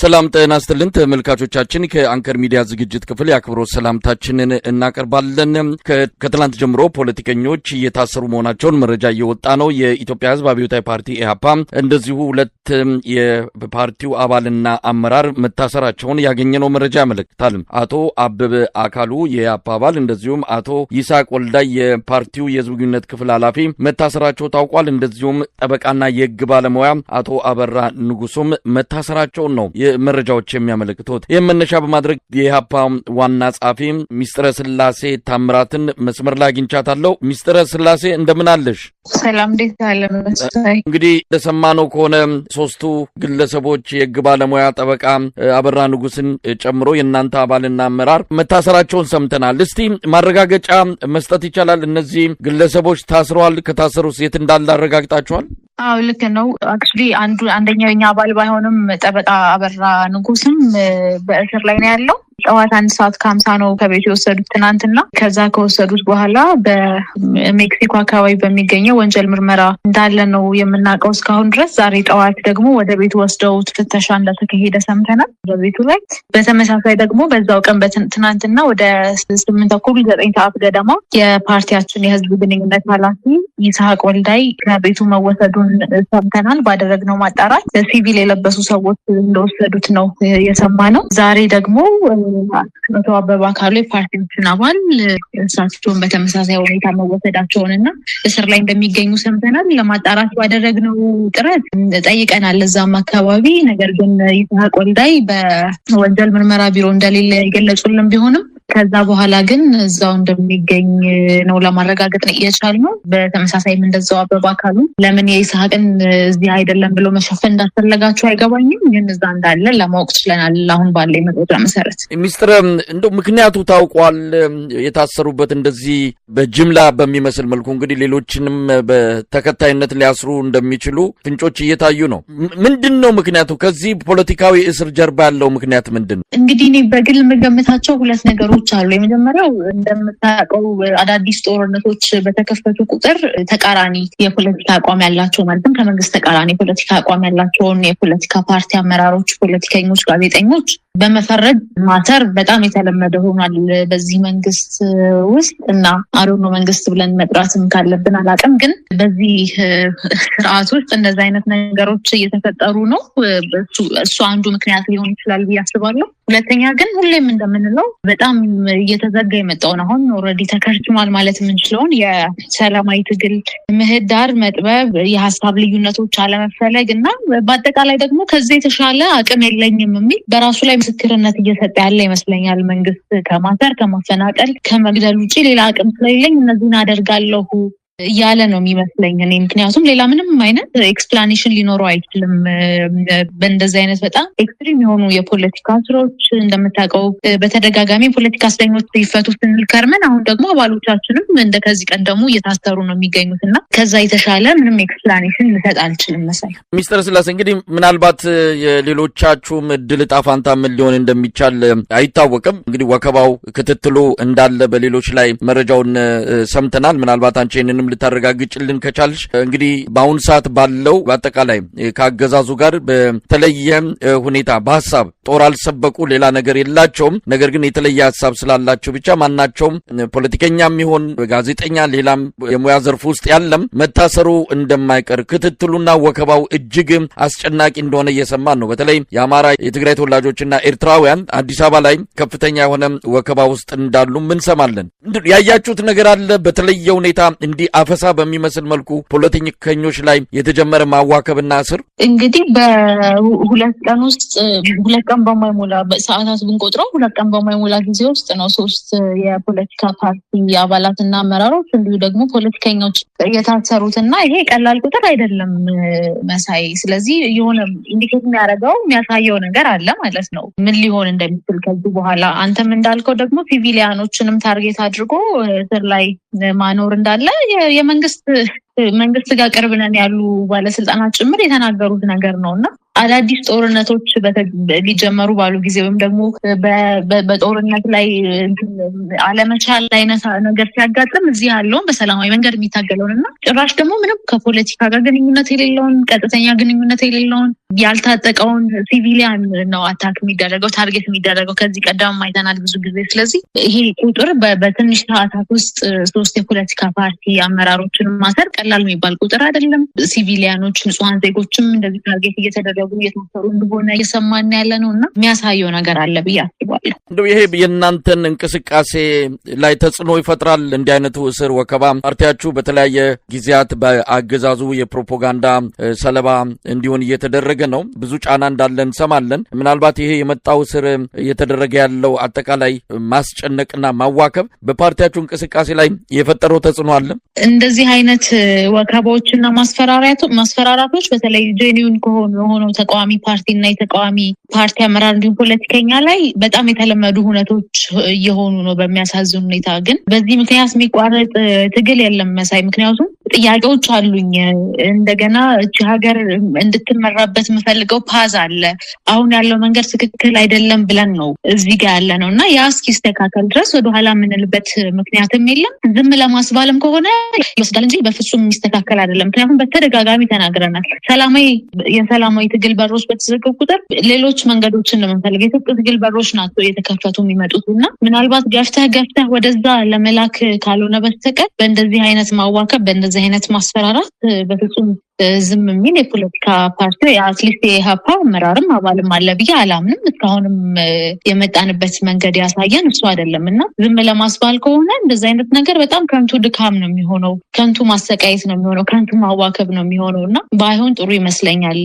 ሰላም ጤና ይስጥልን ተመልካቾቻችን፣ ከአንከር ሚዲያ ዝግጅት ክፍል የአክብሮት ሰላምታችንን እናቀርባለን። ከትላንት ጀምሮ ፖለቲከኞች እየታሰሩ መሆናቸውን መረጃ እየወጣ ነው። የኢትዮጵያ ሕዝብ አብዮታዊ ፓርቲ ኢህአፓ እንደዚሁ ሁለት የፓርቲው አባልና አመራር መታሰራቸውን ያገኘነው መረጃ ያመለክታል። አቶ አበበ አካሉ የኢህአፓ አባል እንደዚሁም አቶ ይስሐቅ ወልዳይ የፓርቲው የህዝብ ግንኙነት ክፍል ኃላፊ መታሰራቸው ታውቋል። እንደዚሁም ጠበቃና የህግ ባለሙያ አቶ አበራ ንጉሱም መታሰራቸውን ነው መረጃዎች የሚያመለክቱት። ይህም መነሻ በማድረግ የኢህአፓ ዋና ጸሐፊ ሚስጥረ ስላሴ ታምራትን መስመር ላይ አግኝቻታለሁ። ሚስጥረ ስላሴ፣ እንደምን አለሽ? ሰላም፣ እንዴት አለ መሳይ? እንግዲህ እንደሰማነው ከሆነ ሶስቱ ግለሰቦች የህግ ባለሙያ ጠበቃ አበራ ንጉስን ጨምሮ የእናንተ አባልና አመራር መታሰራቸውን ሰምተናል። እስቲ ማረጋገጫ መስጠት ይቻላል? እነዚህ ግለሰቦች ታስረዋል? ከታሰሩስ የት እንዳለ አረጋግጣችኋል? አዎ፣ ልክ ነው። Actually አንደኛው የኛ አባል ባይሆንም ጠበቃ አበራ ንጉስም በእስር ላይ ነው ያለው። ጠዋት 1 ሰዓት ከ50 ነው ከቤቱ የወሰዱት ትናንትና። ከዛ ከወሰዱት በኋላ በሜክሲኮ አካባቢ በሚገኘው ወንጀል ምርመራ እንዳለ ነው የምናውቀው እስካሁን ድረስ። ዛሬ ጠዋት ደግሞ ወደ ቤቱ ወስደውት ፍተሻ እንደተካሄደ ሰምተናል በቤቱ ላይ። በተመሳሳይ ደግሞ በዛው ቀን ትናንትና ወደ 8:30 9 ሰዓት ገደማ የፓርቲያችን የህዝብ ግንኙነት ኃላፊ ይስሐቅ ወልዳይ ከቤቱ መወሰዱን ሰምተናል። ባደረግነው ማጣራት ሲቪል የለበሱ ሰዎች እንደወሰዱት ነው የሰማነው። ዛሬ ደግሞ አቶ አበበ አካሉ የፓርቲዎችን አባል እሳቸውን በተመሳሳይ ሁኔታ መወሰዳቸውን እና እስር ላይ እንደሚገኙ ሰምተናል። ለማጣራት ባደረግነው ጥረት ጠይቀናል እዛም አካባቢ። ነገር ግን ይስሐቅ ወልዳይ በወንጀል ምርመራ ቢሮ እንደሌለ የገለጹልን ቢሆንም ከዛ በኋላ ግን እዛው እንደሚገኝ ነው ለማረጋገጥ የቻልነው። በተመሳሳይም እንደዛው አበበ አካሉ ለምን የይስሐቅን እዚህ አይደለም ብሎ መሸፈን እንዳስፈለጋቸው አይገባኝም፣ ግን እዛ እንዳለ ለማወቅ ችለናል አሁን ባለ መረጃ መሰረት። ሚስጥረ፣ እንደው ምክንያቱ ታውቋል? የታሰሩበት እንደዚህ በጅምላ በሚመስል መልኩ እንግዲህ ሌሎችንም በተከታይነት ሊያስሩ እንደሚችሉ ፍንጮች እየታዩ ነው። ምንድን ነው ምክንያቱ? ከዚህ ፖለቲካዊ እስር ጀርባ ያለው ምክንያት ምንድን ነው? እንግዲህ እኔ በግል የምገምታቸው ሁለት ነገሮች አሉ። የመጀመሪያው እንደምታውቀው አዳዲስ ጦርነቶች በተከፈቱ ቁጥር ተቃራኒ የፖለቲካ አቋም ያላቸው፣ ማለትም ከመንግስት ተቃራኒ የፖለቲካ አቋም ያላቸውን የፖለቲካ ፓርቲ አመራሮች፣ ፖለቲከኞች፣ ጋዜጠኞች በመፈረጅ ማሰር በጣም የተለመደ ሆኗል በዚህ መንግስት ውስጥ። እና አሮኖ መንግስት ብለን መጥራትም ካለብን አላውቅም፣ ግን በዚህ ስርዓት ውስጥ እንደዚህ አይነት ነገሮች እየተፈጠሩ ነው። እሱ አንዱ ምክንያት ሊሆን ይችላል ብዬ አስባለሁ። ሁለተኛ ግን ሁሌም እንደምንለው በጣም እየተዘጋ የመጣውን፣ አሁን already ተከርችሟል ማለት የምንችለውን የሰላማዊ ትግል ምህዳር መጥበብ፣ የሀሳብ ልዩነቶች አለመፈለግ እና በአጠቃላይ ደግሞ ከዚህ የተሻለ አቅም የለኝም የሚል በራሱ ላይ ምስክርነት እየሰጠ ያለ ይመስለኛል። መንግስት ከማሰር፣ ከማፈናቀል፣ ከመግደል ውጭ ሌላ አቅም ስለሌለኝ እነዚህን አደርጋለሁ እያለ ነው የሚመስለኝ እኔ። ምክንያቱም ሌላ ምንም አይነት explanation ሊኖረው አይችልም። በእንደዚህ አይነት በጣም extreme የሆኑ የፖለቲካ እስሮች፣ እንደምታውቀው በተደጋጋሚ የፖለቲካ እስረኞች ይፈቱ ስንል ከርመን አሁን ደግሞ አባሎቻችንም እንደ ከዚህ ቀደሙ እየታሰሩ ነው የሚገኙት እና ከዛ የተሻለ ምንም explanation ልሰጥ አልችልም መሳይ። ሚስጥረ ስላሴ፣ እንግዲህ ምናልባት የሌሎቻችሁም እድል ዕጣ ፋንታ ምን ሊሆን እንደሚቻል አይታወቅም። እንግዲህ ወከባው፣ ክትትሉ እንዳለ በሌሎች ላይ መረጃውን ሰምተናል። ምናልባት አንቺ ይህንንም ልታረጋግጭልን ከቻልሽ፣ እንግዲህ በአሁኑ ሰዓት ባለው በአጠቃላይ ከአገዛዙ ጋር በተለየ ሁኔታ በሀሳብ ጦር አልሰበቁ፣ ሌላ ነገር የላቸውም። ነገር ግን የተለየ ሀሳብ ስላላቸው ብቻ ማናቸውም ፖለቲከኛም ይሁን ጋዜጠኛ፣ ሌላም የሙያ ዘርፍ ውስጥ ያለም መታሰሩ እንደማይቀር፣ ክትትሉና ወከባው እጅግ አስጨናቂ እንደሆነ እየሰማን ነው። በተለይ የአማራ፣ የትግራይ ተወላጆችና ኤርትራውያን አዲስ አበባ ላይ ከፍተኛ የሆነ ወከባ ውስጥ እንዳሉ እንሰማለን። ያያችሁት ነገር አለ? በተለየ ሁኔታ እንዲህ አፈሳ በሚመስል መልኩ ፖለቲከኞች ላይ የተጀመረ ማዋከብና እስር? እንግዲህ በ2 ቀን ውስጥ፣ 2 ቀን በማይሞላ፣ ሰዓታት ብንቆጥረው 2 ቀን በማይሞላ ጊዜ ውስጥ ነው ሶስት የፖለቲካ ፓርቲ አባላትና አመራሮች እንዲሁ ደግሞ ፖለቲከኞች የታሰሩት እና ይሄ ቀላል ቁጥር አይደለም መሳይ። ስለዚህ የሆነ indicate የሚያደርገው፣ የሚያሳየው ነገር አለ ማለት ነው ምን ሊሆን እንደሚችል ከዚህ በኋላ። አንተም እንዳልከው ደግሞ civilian ኦችንም target አድርጎ እስር ላይ ማኖር እንዳለ የመንግስት መንግስት ጋር ቅርብ ነን ያሉ ባለስልጣናት ጭምር የተናገሩት ነገር ነው እና አዳዲስ ጦርነቶች ሊጀመሩ ባሉ ጊዜ ወይም ደግሞ በጦርነት ላይ አለመቻል አይነት ነገር ሲያጋጥም እዚህ ያለውን በሰላማዊ መንገድ የሚታገለውን እና ጭራሽ ደግሞ ምንም ከፖለቲካ ጋር ግንኙነት የሌለውን፣ ቀጥተኛ ግንኙነት የሌለውን፣ ያልታጠቀውን civilian ነው attack የሚደረገው፣ target የሚደረገው። ከዚህ ቀደም አይተናል ብዙ ጊዜ። ስለዚህ ይሄ ቁጥር በትንሽ ሰዓታት ውስጥ 3 የፖለቲካ ፓርቲ አመራሮችን ማሰር ቀላል የሚባል ቁጥር አይደለም። Civilian ኖች፣ ንጹሐን ዜጎችም እንደዚህ target እየተደረጉ እየታሰሩ እንደሆነ እየሰማን ያለ ነው እና የሚያሳየው ነገር አለ ብዬ አስባለሁ። እንደው ይሄ የእናንተን እንቅስቃሴ ላይ ተጽዕኖ ይፈጥራል? እንዲህ አይነቱ እስር፣ ወከባ፣ ፓርቲያችሁ በተለያየ ጊዜያት በአገዛዙ የፕሮፓጋንዳ ሰለባ እንዲሆን እየተደረገ ነው። ብዙ ጫና እንዳለ እንሰማለን። ምናልባት ይሄ የመጣው እስር፣ እየተደረገ ያለው አጠቃላይ ማስጨነቅና ማዋከብ በፓርቲያችሁ እንቅስቃሴ ላይ የፈጠረው ተጽዕኖ አለ? እንደዚህ አይነት ወከባዎችና ማስፈራራቶች በተለይ genuine ከሆኑ የሆነው ተቃዋሚ ፓርቲ እና የተቃዋሚ ፓርቲ አመራር እንዲሁም ፖለቲከኛ ላይ በጣም የተለመዱ ሁነቶች እየሆኑ ነው በሚያሳዝን ሁኔታ። ግን በዚህ ምክንያት የሚቋረጥ ትግል የለም መሳይ። ምክንያቱም ጥያቄዎች አሉኝ። እንደገና እቺ ሀገር እንድትመራበት የምፈልገው path አለ። አሁን ያለው መንገድ ትክክል አይደለም ብለን ነው እዚህ ጋር ያለ ነው እና ያ እስኪስተካከል ድረስ ወደኋላ የምንልበት ምክንያትም የለም። ዝም ለማስባልም ከሆነ ይወስዳል እንጂ በፍጹም የሚስተካከል አይደለም። ምክንያቱም በተደጋጋሚ ተናግረናል። የሰላማዊ ትግል በሮች በተዘጉ ቁጥር ሌሎች መንገዶችን ነው የምንፈልገው። የትጥቅ ትግል በሮች ናቸው እየተከፈቱ የሚመጡት እና ምናልባት ገፍተህ ገፍተህ ወደዛ ለመላክ ካልሆነ በስተቀር በእንደዚህ አይነት ማዋከብ፣ በእንደዚህ አይነት ማስፈራራት በፍጹም ዝም የሚል የፖለቲካ ፓርቲ at least የኢህአፓ አመራርም አባልም አለ ብዬ አላምንም። እስካሁንም የመጣንበት መንገድ ያሳየን እሱ አይደለም እና ዝም ለማስባል ከሆነ እንደዚህ አይነት ነገር በጣም ከንቱ ድካም ነው የሚሆነው፣ ከንቱ ማሰቃየት ነው የሚሆነው፣ ከንቱ ማዋከብ ነው የሚሆነው እና ባይሆን ጥሩ ይመስለኛል።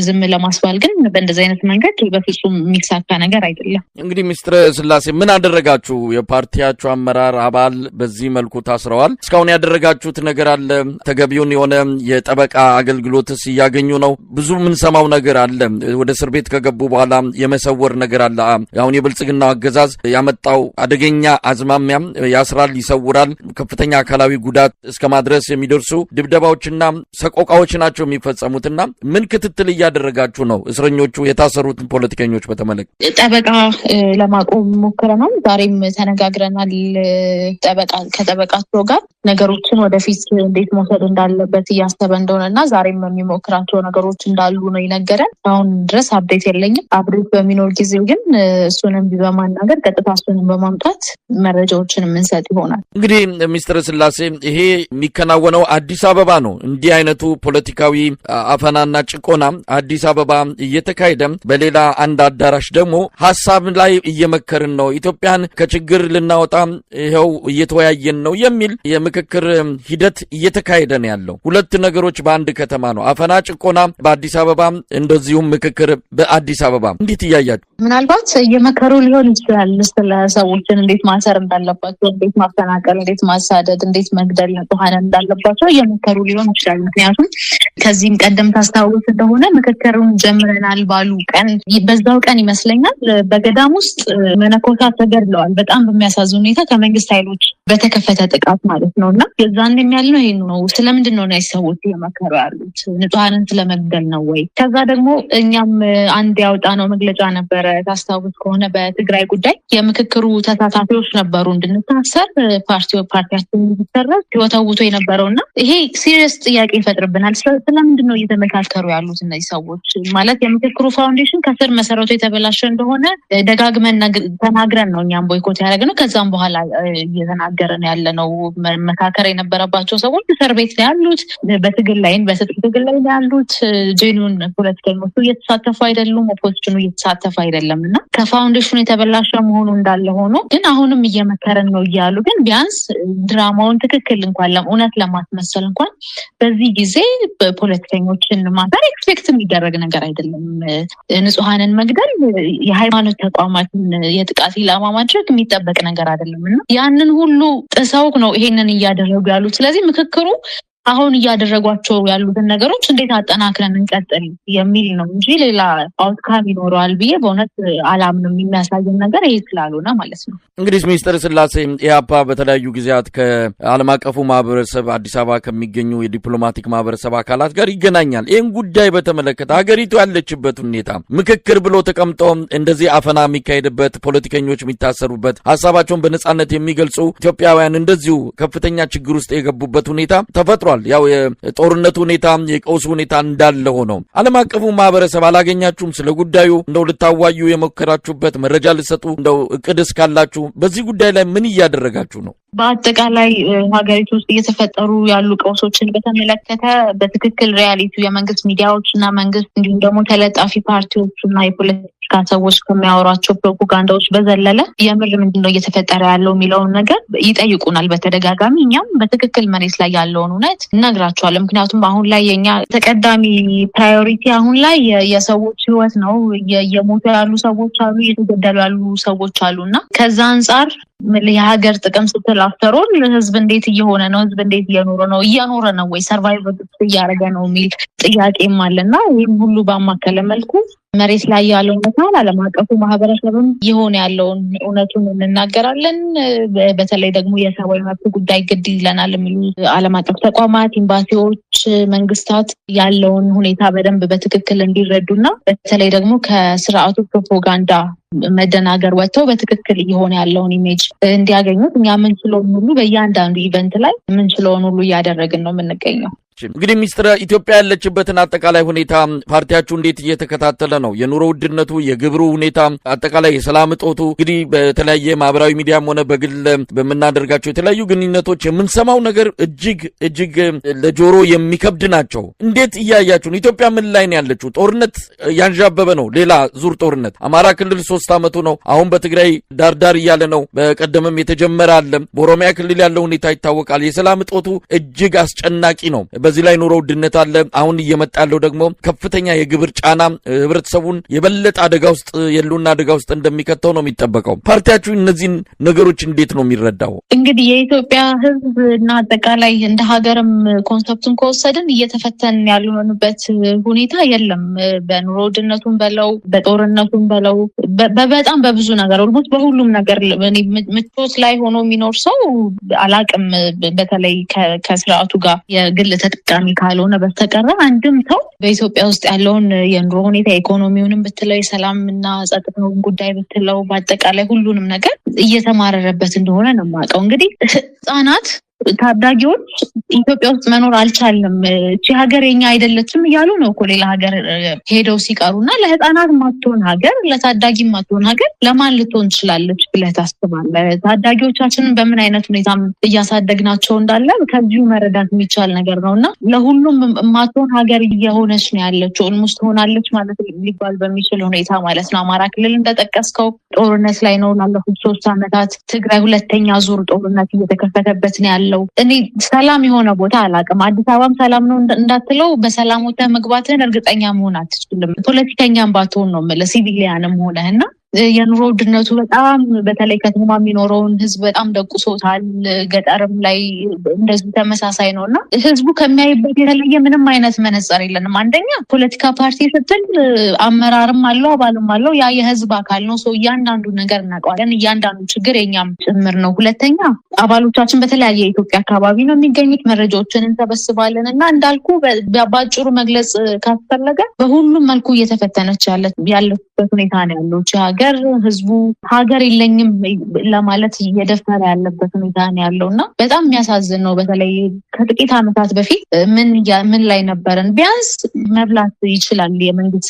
ዝም ለማስባል ግን በእንደዚህ አይነት መንገድ በፍጹም የሚሳካ ነገር አይደለም። እንግዲህ ሚስጥረ ስላሴ፣ ምን አደረጋችሁ? የፓርቲያችሁ አመራር አባል በዚህ መልኩ ታስረዋል። እስካሁን ያደረጋችሁት ነገር አለ? ተገቢውን የሆነ የጠበቃ አገልግሎትስ እያገኙ ነው? ብዙ የምንሰማው ነገር አለ። ወደ እስር ቤት ከገቡ በኋላ የመሰወር ነገር አለ። አሁን የብልጽግናው አገዛዝ ያመጣው አደገኛ አዝማሚያም ያስራል፣ ይሰውራል፣ ከፍተኛ አካላዊ ጉዳት እስከ ማድረስ የሚደርሱ ድብደባዎችና ሰቆቃዎች ናቸው የሚፈጸሙትና ምን ክትትል እያደረጋችሁ ነው? እስረኞቹ የታሰሩትን ፖለቲከኞች በተመለከተ። ጠበቃ ለማቆም ሞክረናል። ዛሬም ተነጋግረናል። ከጠበቃቸው ጋር ነገሮችን ወደፊት እንዴት መውሰድ እንዳለበት እያሰበ እንደሆነ እና ዛሬም የሚሞክራቸው ነገሮች እንዳሉ ነው የነገረን። አሁን ድረስ update የለኝም። Update በሚኖር ጊዜ ግን እሱንም በማናገር፣ ቀጥታ እሱንም በማምጣት መረጃዎችን የምንሰጥ ይሆናል። እንግዲህ ሚስተር ስላሴ፣ ይሄ የሚከናወነው አዲስ አበባ ነው። እንዲህ አይነቱ ፖለቲካዊ አፈናና ጭቆና አዲስ አበባ እየተካሄደ በሌላ አንድ አዳራሽ ደግሞ ሀሳብ ላይ እየመከርን ነው፣ ኢትዮጵያን ከችግር ልናወጣ ይኸው እየተወያየን ነው የሚል የምክክር ሂደት እየተካሄደ ነው ያለው። ሁለት ነገሮች በአንድ ከተማ ነው። አፈና፣ ጭቆና በአዲስ አበባ፣ እንደዚሁም ምክክር በአዲስ አበባ። እንዴት እያያችሁ? ምናልባት እየመከሩ ሊሆን ይችላል። ስለ ሰዎችን እንዴት ማሰር እንዳለባቸው፣ እንዴት ማፈናቀል፣ እንዴት ማሳደድ፣ እንዴት መግደል ንጹሐንን እንዳለባቸው እየመከሩ ሊሆን ይችላል። ምክንያቱም ከዚህም ቀደም ታስታውስ እንደሆነ ምክክሩን ጀምረናል ባሉ ቀን፣ በዛው ቀን ይመስለኛል፣ በገዳም ውስጥ መነኮሳት ተገድለዋል። በጣም በሚያሳዝን ሁኔታ ከመንግስት ኃይሎች በተከፈተ ጥቃት ማለት ነው። እና የዛን ያልነው ይሄን ነው። ስለምንድን ነው እነዚህ ሰዎች እየመከሩ ያሉት? ንጹሐንን ስለመግደል ነው ወይ? ከዛ ደግሞ እኛም አንድ ያወጣነው መግለጫ ነበረ፣ ታስታውስ ከሆነ፣ በትግራይ ጉዳይ የምክክሩ ተሳታፊዎች ነበሩ እንድንታሰር፣ ፓርቲያችን እንዲሰረዝ ሲወተውቶ የነበረው። እና ይሄ serious ጥያቄ ይፈጥርብናል። ስለምንድን ነው እየተመካከሩ ያሉት እነዚህ ሰዎች? ማለት የምክክሩ foundation ከስር መሰረቱ የተበላሸ እንደሆነ ደጋግመን ተናግረን ነው እኛም boycott ያደረግነው። ከዛም በኋላ እየተናገረን ያለ ነው። መመካከር የነበረባቸው ሰዎች እስር ቤት ነው ያሉት፣ በትግል ላይ፣ በትጥቅ ትግል ላይ ነው ያሉት። Genuine ፖለቲከኞቹ እየተሳተፉ አይደሉም። Opposition ኑ እየተሳተፉ አይደለም። እና ከ foundation ኑ የተበላሸ መሆኑ እንዳለ ሆኖ ግን አሁንም እየመከረን ነው እያሉ ግን ቢያንስ ድራማውን ትክክል እንኳን እውነት ለማስመሰል እንኳን በዚህ ጊዜ ፖለቲከኞችን ማሰር expect የሚደረግ ነገር አይደለም። ንጹሐንን መግደል፣ የሃይማኖት ተቋማትን የጥቃት ኢላማ ማድረግ የሚጠበቅ ነገር አይደለም እና ያንን ሁሉ ጥሰው ነው ይሄንን እያደረጉ ያሉት። ስለዚህ ምክክሩ አሁን እያደረጓቸው ያሉትን ነገሮች እንዴት አጠናክረን እንቀጥል የሚል ነው እንጂ ሌላ outcome ይኖረዋል ብዬ በእውነት አላምንም። የሚያሳየን ነገር ይሄ ስላልሆነ ማለት ነው። እንግዲህ ሚስጥረ ስላሴ፣ ኢህአፓ በተለያዩ ጊዜያት ከዓለም አቀፉ ማህበረሰብ፣ አዲስ አበባ ከሚገኙ የዲፕሎማቲክ ማህበረሰብ አካላት ጋር ይገናኛል። ይህን ጉዳይ በተመለከተ ሀገሪቱ ያለችበት ሁኔታ ምክክር ብሎ ተቀምጦ እንደዚህ አፈና የሚካሄድበት፣ ፖለቲከኞች የሚታሰሩበት፣ ሀሳባቸውን በነጻነት የሚገልጹ ኢትዮጵያውያን እንደዚሁ ከፍተኛ ችግር ውስጥ የገቡበት ሁኔታ ተፈጥሯል። ያው የጦርነቱ ሁኔታ፣ የቀውሱ ሁኔታ እንዳለ ሆኖ ዓለም አቀፉ ማህበረሰብ አላገኛችሁም? ስለ ጉዳዩ እንደው ልታዋዩ የሞከራችሁበት፣ መረጃ ልሰጡ እንደው እቅድ እስካላችሁ በዚህ ጉዳይ ላይ ምን እያደረጋችሁ ነው? በአጠቃላይ ሀገሪቱ ውስጥ እየተፈጠሩ ያሉ ቀውሶችን በተመለከተ በትክክል reality ው የመንግስት ሚዲያዎች እና መንግስት እንዲሁም ደግሞ ተለጣፊ ፓርቲዎች እና የፖለቲካ ሰዎች ከሚያወሯቸው ፕሮፓጋንዳዎች በዘለለ የምር ምንድነው እየተፈጠረ ያለው የሚለውን ነገር ይጠይቁናል በተደጋጋሚ። እኛም በትክክል መሬት ላይ ያለውን እውነት እነግራቸዋለን። ምክንያቱም አሁን ላይ የኛ ተቀዳሚ priority አሁን ላይ የሰዎች ህይወት ነው። እየሞቱ ያሉ ሰዎች አሉ፣ እየተገደሉ ያሉ ሰዎች አሉ እና ከዛ አንጻር የሀገር ጥቅም ስትል after all ህዝብ እንዴት እየሆነ ነው? ህዝብ እንዴት እየኖረ ነው? እየኖረ ነው ወይ? Survive እያደረገ ነው የሚል ጥያቄም አለና ይህም ሁሉ ባማከለ መልኩ መሬት ላይ ያለው እውነታ ዓለም አቀፉ ማህበረሰብም እየሆነ ያለውን እውነቱን እንናገራለን። በተለይ ደግሞ የሰብአዊ መብት ጉዳይ ግድ ይለናል የሚሉ ዓለም አቀፍ ተቋማት፣ ኤምባሲዎች፣ መንግስታት ያለውን ሁኔታ በደንብ በትክክል እንዲረዱና በተለይ ደግሞ ከስርዓቱ ፕሮፓጋንዳ መደናገር ወጥተው በትክክል እየሆነ ያለውን image እንዲያገኙት እኛ የምንችለውን ሁሉ በእያንዳንዱ event ላይ የምንችለውን ሁሉ እያደረግን ነው የምንገኘው። እንግዲህ ሚስጥረ፣ ኢትዮጵያ ያለችበትን አጠቃላይ ሁኔታ ፓርቲያችሁ እንዴት እየተከታተለ ነው? የኑሮ ውድነቱ፣ የግብሩ ሁኔታ፣ አጠቃላይ የሰላም እጦቱ፣ እንግዲህ በተለያየ ማህበራዊ ሚዲያም ሆነ በግል በምናደርጋቸው የተለያዩ ግንኙነቶች የምንሰማው ነገር እጅግ እጅግ ለጆሮ የሚከብድ ናቸው። እንዴት እያያችሁ ነው? ኢትዮጵያ ምን ላይ ነው ያለችው? ጦርነት ያንዣበበ ነው። ሌላ ዙር ጦርነት አማራ ክልል 3 ዓመቱ ነው። አሁን በትግራይ ዳርዳር እያለ ነው። በቀደምም የተጀመረ አለ። በኦሮሚያ ክልል ያለው ሁኔታ ይታወቃል። የሰላም እጦቱ እጅግ አስጨናቂ ነው። በዚህ ላይ ኑሮ ውድነት አለ። አሁን እየመጣ ያለው ደግሞ ከፍተኛ የግብር ጫና ህብረተሰቡን የበለጠ አደጋ ውስጥ፣ የህልውና አደጋ ውስጥ እንደሚከተው ነው የሚጠበቀው። ፓርቲያችሁ እነዚህን ነገሮች እንዴት ነው የሚረዳው? እንግዲህ የኢትዮጵያ ህዝብ እና አጠቃላይ እንደ ሀገርም concept ኡን ከወሰድን እየተፈተን ያልሆንበት ሁኔታ የለም። በኑሮ ውድነቱን በለው፣ በጦርነቱን በለው፣ በጣም በብዙ ነገር፣ almost በሁሉም ነገር ምቾት ላይ ሆኖ የሚኖር ሰው አላቅም። በተለይ ከስርዓቱ ጋር የግል ተጠቃሚ ካልሆነ በስተቀረ አንድም ሰው በኢትዮጵያ ውስጥ ያለውን የኑሮ ሁኔታ፣ ኢኮኖሚውንም ብትለው፣ የሰላምና ጸጥታውን ጉዳይ ብትለው፣ በአጠቃላይ ሁሉንም ነገር እየተማረረበት እንደሆነ ነው የማውቀው። እንግዲህ ህጻናት፣ ታዳጊዎች ኢትዮጵያ ውስጥ መኖር አልቻልንም፣ እቺ ሀገር የኛ አይደለችም እያሉ ነው እኮ ሌላ ሀገር ሄደው ሲቀሩ። እና ለህፃናት ማትሆን ሀገር፣ ለታዳጊ ማትሆን ሀገር ለማን ልትሆን ትችላለች ብለህ ታስባለህ? ታዳጊዎቻችንን በምን አይነት ሁኔታ እያሳደግናቸው እንዳለ ከዚሁ መረዳት የሚቻል ነገር ነው። እና ለሁሉም ማትሆን ሀገር እየሆነች ነው ያለችው። Almost ሆናለች ማለት ሊባል በሚችል ሁኔታ ማለት ነው። አማራ ክልል እንደጠቀስከው ጦርነት ላይ ነው ላለፉት 3 ዓመታት። ትግራይ ሁለተኛ ዙር ጦርነት እየተከፈተበት ነው ያለው። እኔ ሰላም የሆነ ቦታ አላውቅም። አዲስ አበባም ሰላም ነው እንዳትለው በሰላም ወጥተህ መግባትህን እርግጠኛ መሆን አትችልም። ፖለቲከኛም ባትሆን ነው የምልህ፣ civilian ም ሆነህ። እና የኑሮ ውድነቱ በጣም በተለይ ከተማ የሚኖረውን ህዝብ በጣም ደቁሶታል። ገጠርም ላይ እንደዚሁ ተመሳሳይ ነው እና ህዝቡ ከሚያይበት የተለየ ምንም አይነት መነጽር የለንም። አንደኛ ፖለቲካ ፓርቲ ስትል አመራርም አለው፣ አባልም አለው። ያ የህዝብ አካል ነው። ሰው እያንዳንዱ ነገር እናውቀዋለን። እያንዳንዱ ችግር የኛም ጭምር ነው። ሁለተኛ አባሎቻችን በተለያየ የኢትዮጵያ አካባቢ ነው የሚገኙት። መረጃዎችን እንሰበስባለን እና እንዳልኩ በአጭሩ መግለጽ ካስፈለገ በሁሉም መልኩ እየተፈተነች ያለበት ሁኔታ ነው ያለው። ሀገር ህዝቡ ሀገር የለኝም ለማለት እየደፈረ ያለበት ሁኔታ ነው ያለው እና በጣም የሚያሳዝን ነው። በተለይ ከጥቂት ዓመታት በፊት ምን ምን ላይ ነበርን? ቢያንስ መብላት ይችላል የመንግስት